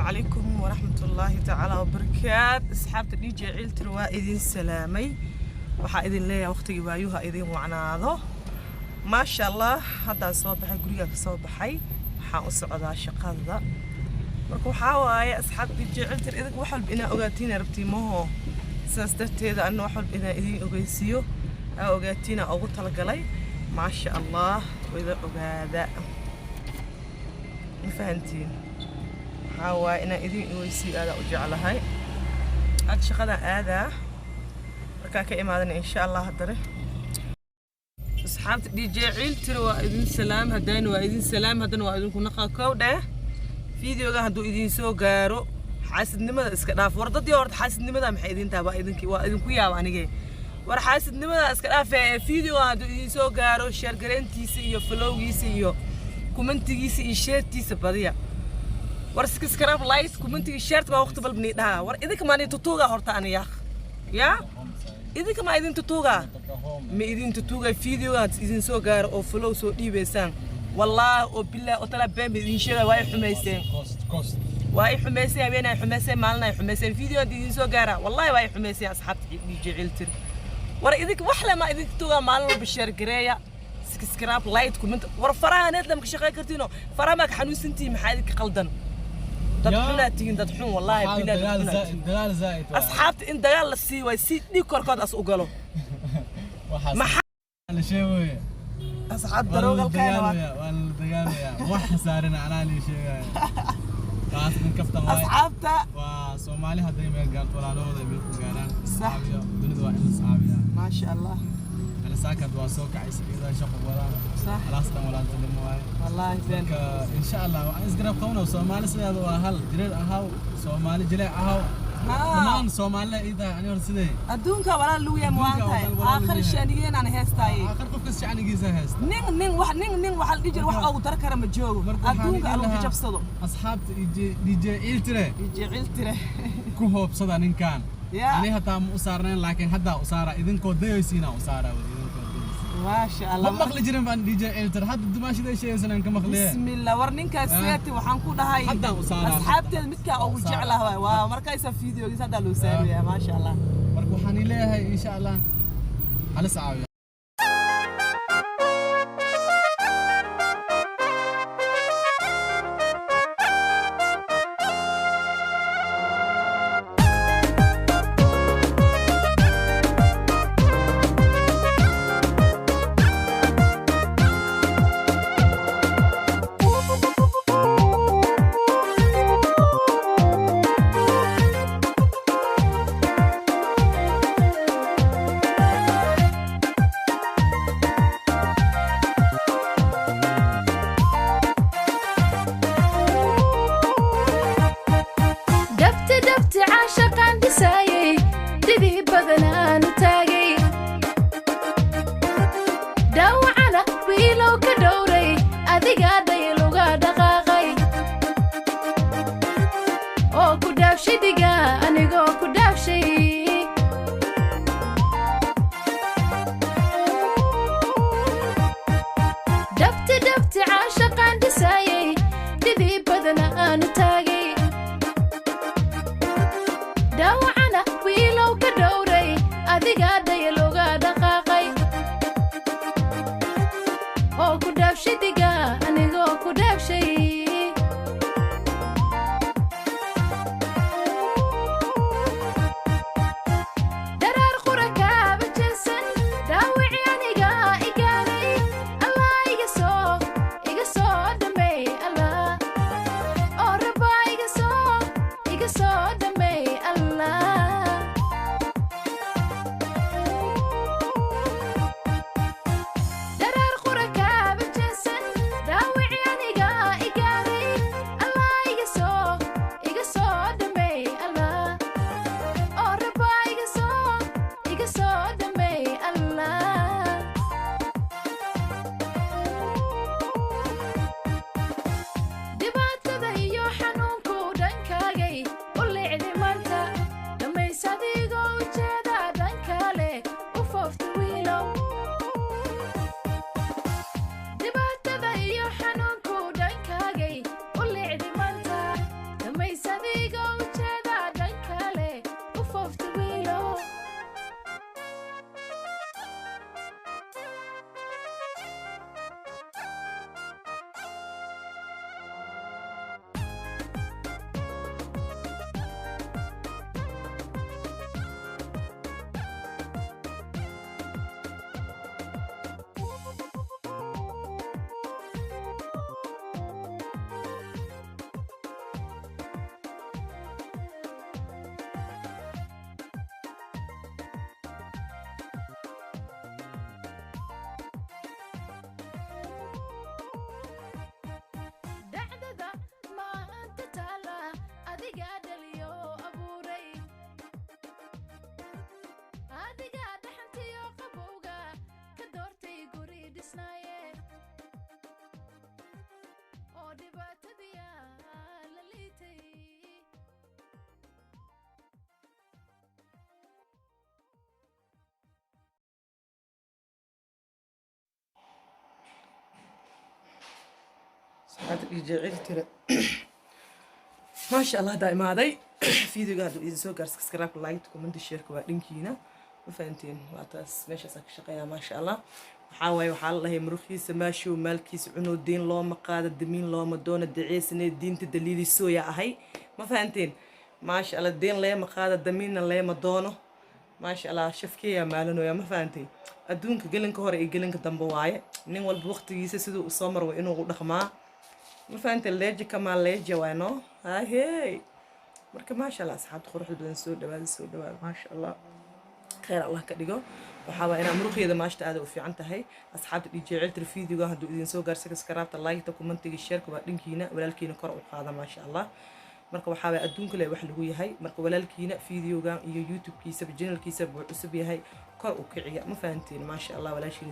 Calaykum waraxmatullaahi tacaala wabarakaat. Asxaabta DJ Ciiltir, waa idin salaamay. Waxaa idin leeyahay waqtigii waayuha idin wacnaado. Maasha Allah, haddaan soo baxay, gurigaa ka soo baxay, waxaan u socdaa shaqada. Marka waxaa waaye, asxaabta DJ Ciiltir, idinka wax walba inaa ogaatiin rabtiin maho. Sidaas darteeda anna wax walba inaan idin ogeysiiyo aa ogaatiina ugu talagalay. Maasha Allah, wada ogaada, ma fahantiin? Waxaa waaye inaan idin ogeysiiyo aadaa u jeclahay. Hadda shaqadan aadaa, markaa ka imaadana insha Allah. Haddana asxaabta DJ Ciiltir, waa idin salaam, haddana waa idin salaam, haddana waa idinku naqa. Kow dheh, videoga hadduu idin soo gaaro, xaasidnimada iska dhaaf. War dadii horta xaasidnimada maxay idin tahay? Waa idinki, waa idinku yaaba anige. War xaasidnimada iska dhaaf. Ee videoga hadduu idin soo gaaro, share gareyntiisa iyo followgiisa iyo commentigiisa iyo sharetiisa badiya. War subscribe, like, commentiga, shareta baa waqti balba nii dhahaa. War idinka maa nii tutuuga horta aniya yaa? Idinka maa idin tutuuga? Ma idin tutuuga? Videoga idin soo gaaro oo follow soo dhiibaysaan, wallaahi oo bilaahi oo tala been ba idin sheegaya, waa ay xumayseen, waa ay xumayseen. Habeen ay xumayseen, maalin ay xumayseen. Video idin soo gaara, wallahi waa ay xumayseen, asxaabta DJ Ciiltir. War idinka wax lema idinka tuuga. Maalin walba share gareeya, subscribe, like, comment. War faraha need lama ka shaqeyn kartiino, faraha maa ka xanuunsantihiin? Maxaa idinka qaldan? Dad xunaa tihiin, dad xun, wallaahi bilaahi, dad xunaa tihiin. Dagaal zaa'id waa. Asxaabta in dagaal la sii waay si dhiig korkood as u galo. Waxaas maxaa la sheegaya. Asxaab Waa la daroogalkaana waa dagaalaya, waa la dagaalaya. Wax xasaarin anaa lii sheegaya. Taas nin kaftan waay. Asxaabta. Waa Soomaali hadday meel gaarto, walaalahooda ay meel ku gaaraan. Sax. Caawiyo. Dunida waa in la iscaawiyaa. Maasha Allah. Ana saakad waa soo kacay, iyadoo shaqo wadaan. Sax. Alaastan walaaltinimo waaye. Wallaahi been. Marka insha Allah waxaan isgarab qabno. Soomaali sideeda waa hal jireer ahaw, Soomaali jileec ahaw. Dhammaan Soomaalida ii tahay ani hor sidee. Adduunka walaal lagu yahay waan Adduunka tahay. walaal lagu aakhir yahay. shaanigeenaan heestaaye. Aakhir qof kasta shacnigiisa haysta. Nin nin wax nin nin waxaa la dhihi jiray wax ugu dar kara ma joogo. Marka waxaan Adduunka idin algu lahaa, jabsado. Asxaabta DJ Ciiltire, DJ Ciiltire, ku hoobsada ninkan. Ya. Ani hataa ma u saarnayn, laakiin haddaa u saara, idinkoo dayaysiinaa u saara, idinkoo dayaysiin. Maasha Ma Allah. maqli jirin baan DJ Ciiltire, hadda dumaashiday sheegaysan aan ka maqliye. Bismillah, war ninkaas seeti waxaan ku dhahay Haddaan u saaraa. asxaabteeda midkaa ugu U saaraa. jeclaha waay. Waa markaysa videogiisa haddaa loo saaraya, maasha Allah. Marka waxaan ii leeyahay insha Allah halis caawiya. Dhabti dhabti caashaqaan dhisaayey, dhidii badanaanu taagay, dhaawacana wiilow ka dhowray, adigaa dhayluga dhaqaaqay oo ku dhaafshay dhiga, anigoo ku dhaafshay. Dhabti dhabti caashaqaan dhisaayey, dhidii badana aanu taagay, dhaawacana wiilow ka dhowray, adigaa dhayluga dhaqaaqay oo ku dhaafshay diga, anigoo ku dhaafshay. Daraar qura kaaba jeesan, dhaawici aniga igaaray, Allah iga soo, iga soo dhameey, Allah oo rabaa iga soo, iga soo dhameey, Allah. Daraar qura kaaba jeesan, dhaawici aniga. Asxaabta DJ Ciribtire, maasha Allah, haddaa imaaday. Videoga hadduu idin soo gaar, subscribe, like, comment, shareka waa dhankiina. Ma fahanteen? Waa taas, meeshaasaa ka shaqeeyaa, maasha Allah. Waxaa waaye, waxaa la dhahay: muruqiisa maashow, maalkiisa cunow, diin looma qaado, damiin looma doono, daceysane diinta daliilisooya ahay. Ma fahanteen? Maasha Allah, deen leema qaado, damiinna leema doono. Maasha Allah, shafkeeyaa maalinooya. Ma fahantay? Adduunka gelinka hore iyo gelinka dambe waaye. Nin walba waqtigiisa siduu u soo maro waa inuu u dhaqmaa. Ma fahantay? Leeja kamaa leeja waay no hahey. Marka maasha Allah, asxaabta quruxda badan, soo dhawaada, soo dhawaada. Maasha Allah, khayr Allah ka dhigo. Waxaa waa inaa muruqeeda maashta aada u fiican tahay. Asxaabta DJ Ciribtire, videoga hadduu idin soo gaarsa, subscribe, like, commentiga, shareka waa dhankiina. Walaalkiina kor u qaada, maasha Allah. Marka waxaa waay adduunka le wax lagu yahay. Marka walaalkiina videogan iyo YouTube-kiisaba, channelkiisaba wuu cusub yahay, kor u kiciya. Ma fahanteen? Maasha Allah, walaashiina.